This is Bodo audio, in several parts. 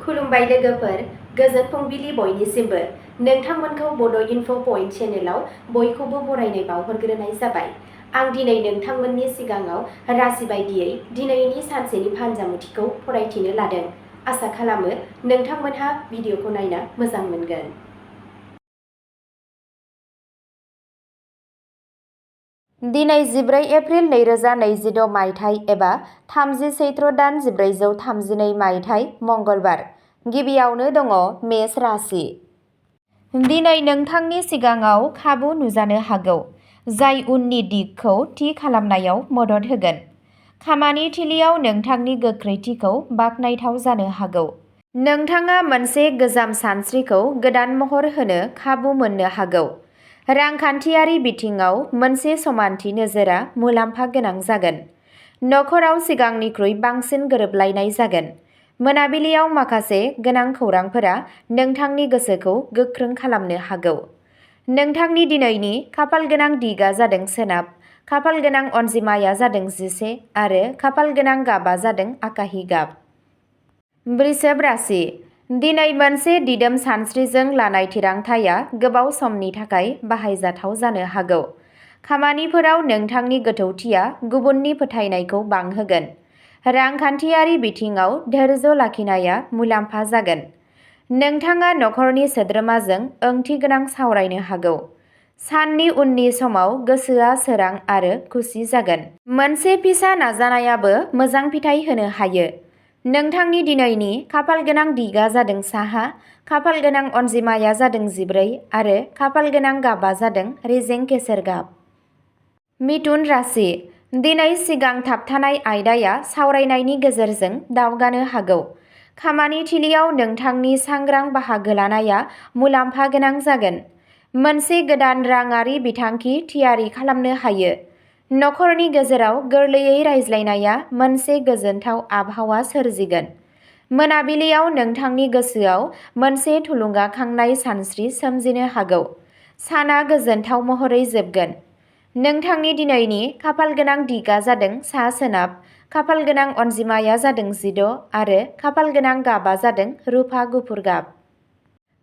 खुलुमबाय लोगोफोर, गोजोन फुंबिलि बयनिसिमबो। नोंथांमोनखौ बड' इनफ' पइन्ट चेनेलाव बयखौबो बरायनाय बावहरग्रोनाय जाबाय। आं दिनै नोंथांमोननि सिगाङाव राशि बायदियै दिनैनि सानसेनि फानजामुथिखौ फरायथिनो लादों। आसा खालामो नोंथांमोनहा भिडिअखौ नायना मोजां मोनगोन। दिनै 14 एप्रिल 2026 मायथाइ एबा 30 चैत्र दान 1432 मायथाइ मंगलबार। गिबियावनो दङ मेष राशि। दिनै नोंथांनि सिगाङाव खाबु नुजानो हागौ, जाय उननि दिगखौ थि खालामनायाव मदद होगोन। खामानि थिलियाव नोंथांनि गोख्रैथिखौ बाखनायथाव जानो हागौ। नोंथाङा मोनसे गोजाम सानस्रिखौ गोदान महर होनो खाबु मोननो हागौ। रांखान्थियारि बिथिङाव मोनसे समानथि नोजोरआ मुलाम्फा गोनां जागोन। नखराव सिगांनिख्रुइ बांसिन गोरोबलायनाय जागोन। मोनाबिलियाव माखासे गोनां खौरांफोरा नोंथांनि गोसोखौ गोख्रों खालामनो हागौ। नोंथांनि दिनैनि खाफालगोनां दिगआ जादों सोनाब, खाफालगोनां अनजिमाया जादों 11 आरो खाफालगोनां गाबआ जादों आकाहि गाब। वृषभ राशि। दिनै मोनसे दिदोम सानस्रिजों लानाय थिरांथाया गोबाव समनि थाखाय बाहायजाथाव जानो हागौ। खामानिफोराव नोंथांनि गोथौथिया गुबुननि फोथायनायखौ बांहोगोन। रांखान्थियारि बिथिङाव धैर्य लाखिनाया मुलाम्फा जागोन। नोंथाङा नखरनि सोद्रोमाजों ओंथिगोनां सावरायनो हागौ। साननि उननि समाव गोसोआ सोरां आरो खुसि जागोन। मोनसे फिसा नाजानायाबो मोजां फिथाय होनो हायो। नोंथांनि दिनैनि खाफालगोनां दिगआ जादों साहा, खाफालगोनां अनजिमाया जादों 14 आरो खाफालगोनां गाबआ जादों रेजें केसर गाब। मिथुन राशि। दिनै सिगां थाबथानाय आयदाया सावरायनायनि गेजेरजों दावगानो हागौ। खामानि थिलियाव नोंथांनि सांग्रां बाहागो लानाया मुलाम्फा गोनां जागोन। मोनसे गोदान राङारि बिथांखि थियारि खालामनो हायो। नखरनि गेजेराव गोरलैयै रायज्लायनाया मोनसे गोजोनथाव आबहावा सोरजिगोन। मोनाबिलियाव नोंथांनि गोसोआव मोनसे थुलुंगाखांनाय सानस्रि सोमजिनो हागौ। साना गोजोनथाव महरै जोबगोन। नोंथांनि दिनैनि खाफालगोनां दिगआ जादों सा-सोनाब, खाफालगोनां अनजिमाया जादों 16 आरो खाफालगोनां गाबआ जादों रुफा गुफुर गाब।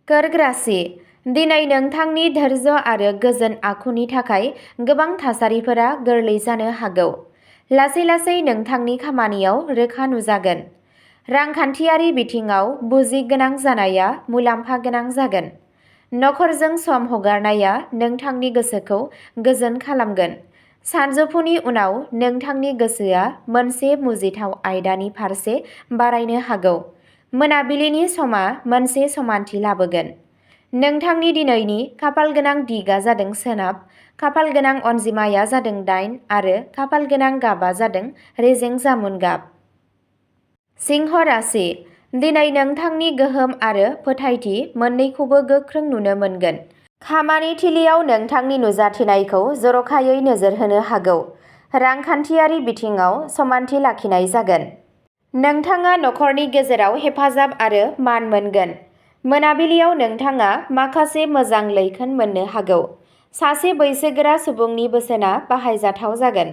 कर्क राशि। दिनै नोंथांनि धैर्य आरो गोजोन आखुनि थाखाय गोबां थासारिफोरा गोरलै जानो हागौ। लासै-लासै नोंथांनि खामानियाव रोखा नुजागोन। रांखान्थियारि बिथिङाव बुजिगोनां जानाया मुलाम्फा गोनां जागोन। नखरजों सम हगारनाया नोंथांनि गोसोखौ गोजोन खालामगोन। सानजौफुनि उनाव नोंथांनि गोसोआ मोनसे मुजिथाव आयदानि फारसे बारायनो हागौ। मोनाबिलिनि समा मोनसे समानथि लाबोगोन। नोंथांनि दिनैनि खाफालगोनां दिगआ जादों सोनाब, खाफालगोनां अनजिमाया जादों 8 आरो खाफालगोनां गाबआ जादों रेजें जामुन गाब। सिंह राशि। दिनै नोंथांनि गोहोम आरो फोथायथि मोन्नैखौबो गोख्रों नुनो मोनगोन। खामानि थिलियाव नोंथांनि नुजाथिनायखौ जर'खायै नोजोर होनो हागौ। रांखान्थियारि बिथिङाव समानथि लाखिनाय जागोन। नोंथाङा नखरनि गेजेराव हेफाजाब आरो मान मोनगोन। मोनाबिलियाव नोंथाङा माखासे मोजां लैखोन मोननो हागौ। सासे बैसोगोरा सुबुंनि बोसोनआ बाहायजाथाव जागोन।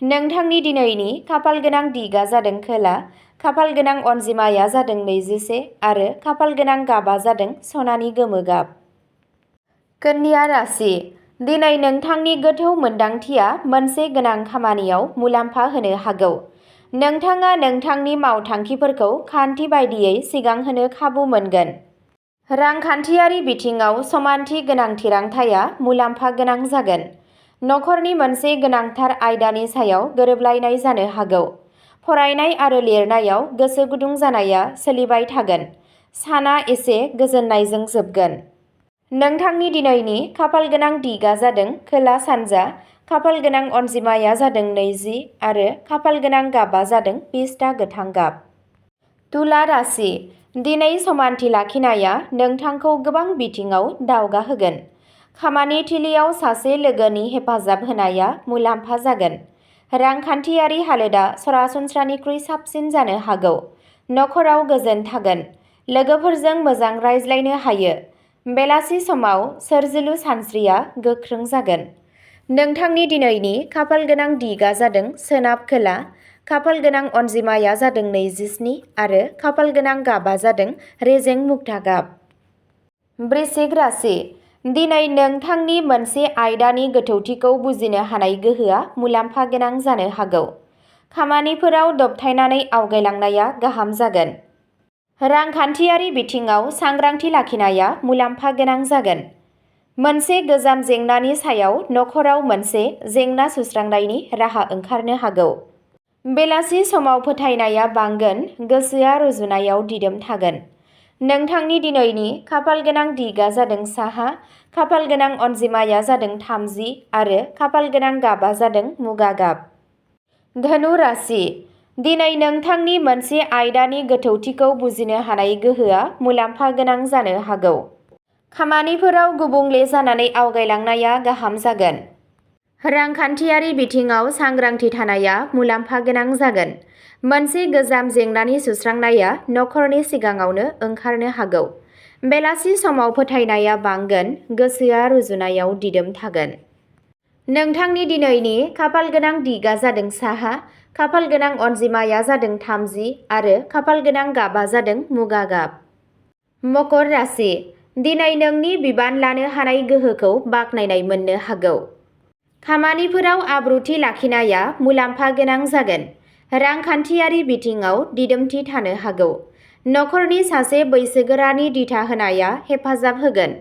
नोंथांनि दिनैनि खाफालगोनां दिगआ जादों खोला, खाफालगोनां अनजिमाया जादों 21 आरो खाफालगोनां गाबआ जादों सनानि गोमो गाब। कन्या राशि। दिनै नोंथांनि गोथौ मोनदांथिया मोनसे गोनां खामानियाव मुलाम्फा होनो हागौ। नोंथाङा नोंथांनि मावथांखिफोरखौ खान्थि बायदियै सिगांहोनो खाबु मोनगोन। रांखान्थियारि बिथिङाव समानथि गोनां थिरांथाया मुलाम्फा गोनां जागोन। नखरनि मोनसे गोनांथार आयदानि सायाव गोरोबलायनाय जानो हागौ। फरायनाय आरो लिरनायाव गोसो गुदुं जानाया सोलिबाय थागोन। साना एसे गोजोननायजों जोबगोन। नोंथांनि दिनैनि खाफालगोनां दिगआ जादों खोला-सानजा, खाफालगोनां अनजिमाया जादों 20 आरो खाफालगोनां गाबआ जादों पिस्ता गोथां गाब। तुला राशि। दिनै समानथि लाखिनाया नोंथांखौ गोबां बिथिङाव दावगाहोगोन। खामानि थिलियाव सासे लोगोनि हेफाजाब होनाया मुलाम्फा जागोन। रांखान्थियारि हालोदा सरासनस्रानिख्रुइ साबसिन जानो हागौ। नखराव गोजोन थागोन। लोगोफोरजों मोजां रायज्लायनो हायो। बेलासि समाव सोरजिलु सानस्रिया गोख्रों जागोन। नोंथांनि दिनैनि खाफालगोनां दिगआ जादों सोनाब खोला, खाफाल गोनां अनजिमाया जादों 27 आरो खाफाल गोनां गाबा जादों रेजें मुक्ता गाब। वृश्चिक राशि। दिनै नोंथांनि मोनसे आयदानि गोथौथिखौ बुजिनो हानाय गोहोआ मुलाम्फा गोनां जानो हागौ। खामानिफोराव दबथायनानै आवगायलांनाया गाहाम जागोन। रांखान्थियारि बिथिङाव सांग्रांथि लाखिनाया मुलाम्फा गोनां जागोन। मोनसे गोजाम जेंनानि सायाव नखराव मोनसे जेंना सुस्रांनायनि राहा ओंखारनो हागौ। बेलासि समाव फोथायनाया बांगोन, गोसोआ रुजुनायाव दिदोम थागोन। नोंथांनि दिनैनि खाफाल गोनां दिगआ जादों साहा, खाफाल गोनां अनजिमाया जादों 30 आरो खाफाल गोनां गाबा जादों मुगा गाब। धनु राशि। दिनै नोंथांनि मोनसे आयदानि गोथौथिखौ बुजिनो हानाय गोहोआ मुलाम्फा गोनां जानो हागौ। खामानिफोराव गुबुंले जानानै आवगायलांनाया गाहाम जागोन। रांखान्थियारि बिथिङाव सांग्रांथि थानाया मुलाम्फा गोनां जागोन। मोनसे गोजाम जेंनानि सुस्रांनाया नखरनि सिगाङावनो ओंखारनो हागौ। बेलासि समाव फोथायनाया बांगोन, गोसोआ रुजुनायाव दिदोम थागोन। नोंथांनि दिनैनि खाफाल गोनां दिगआ जादों साहा, खाफाल गोनां अनजिमाया जादों 30 आरो खाफाल गोनां गाबा जादों मुगा गाब। मकर राशि। दिनै नोंनि बिबान लानो हानाय गोहोखौ बाख्नायनाय मोननो हागौ। खामानिफोराव आब्रुथि लाखिनाया मुलाम्फा गोनां जागोन। रांखान्थियारि बिथिङाव दिदोमथि थानो हागौ। नखरनि सासे बैसोगोरानि दिथा होनाया हेफाजाब होगोन।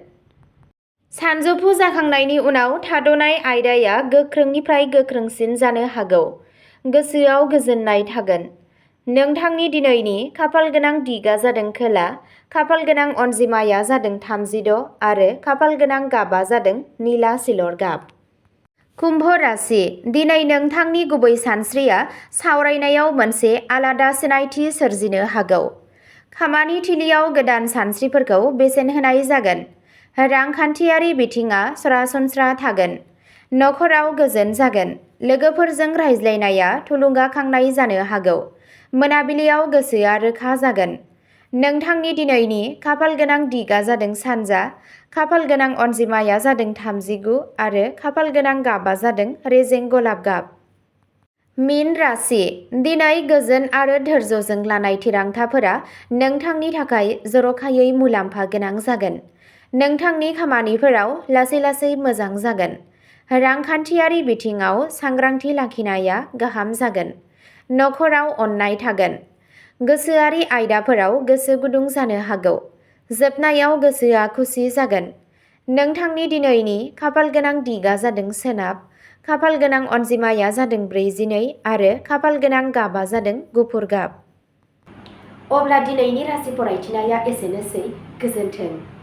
सानजौफु जाखांनायनि उनाव थाद'नाय आयदाया गोख्रोंनिफ्राय गोख्रोंसिन जानो हागौ। गोसोआव गोजोननाय थागोन। नोंथांनि दिनैनि खाफाल गोनां दिगआ जादों खोला, खाफाल गोनां अनजिमाया जादों 36 आरो खाफाल गोनां गाबा जादों निला सिलर गाब। कुम्भ राशि। दिनै नोंथांनि गुबै सानस्रिया सावरायनायाव मोनसे आलादा सिनायथि सोरजिनो हागौ। खामानि थिलियाव गोदान सानस्रिफोरखौ बेसेन होनाय जागोन। रांखान्थियारि बिथिङा सरासनस्रा थागोन। नखराव गोजोन जागोन। लोगोफोरजों रायज्लायनाया थुलुंगाखांनाय जानो हागौ। मोनाबिलियाव गोसोआ रोखा जागोन। नोंथांनि दिनैनि खाफाल गोनां दिगआ जादों सानजा, खाफाल गोनां अनजिमाया जादों 39 आरो खाफाल गोनां गाबा जादों रेजें गलाब गाब। मीन राशि। दिनै गोजोन आरो धैर्यजों लानाय थिरांथाफोरा नोंथांनि थाखाय जर'खायै मुलाम्फा गोनां जागोन। नोंथांनि खामानिफोराव लासै-लासै मोजां जागोन। रांखान्थियारि बिथिङाव सांग्रांथि लाखिनाया गाहाम जागोन। नखराव अननाय थागोन। गोसोआरि आयदाफोराव गोसो गुदुं जानो हागौ। जोबनायाव गोसोआ खुसि जागोन। नोंथांनि दिनैनि खाफाल गोनां दिगआ जादों सोनाब, खाफाल गोनां अनजिमाया जादों 42 आरो खाफाल गोनां गाबा जादों गुफुर गाब। अब्ला दिनैनि राशि फरायथिनाया एसेनोसै। गोजोन्थों।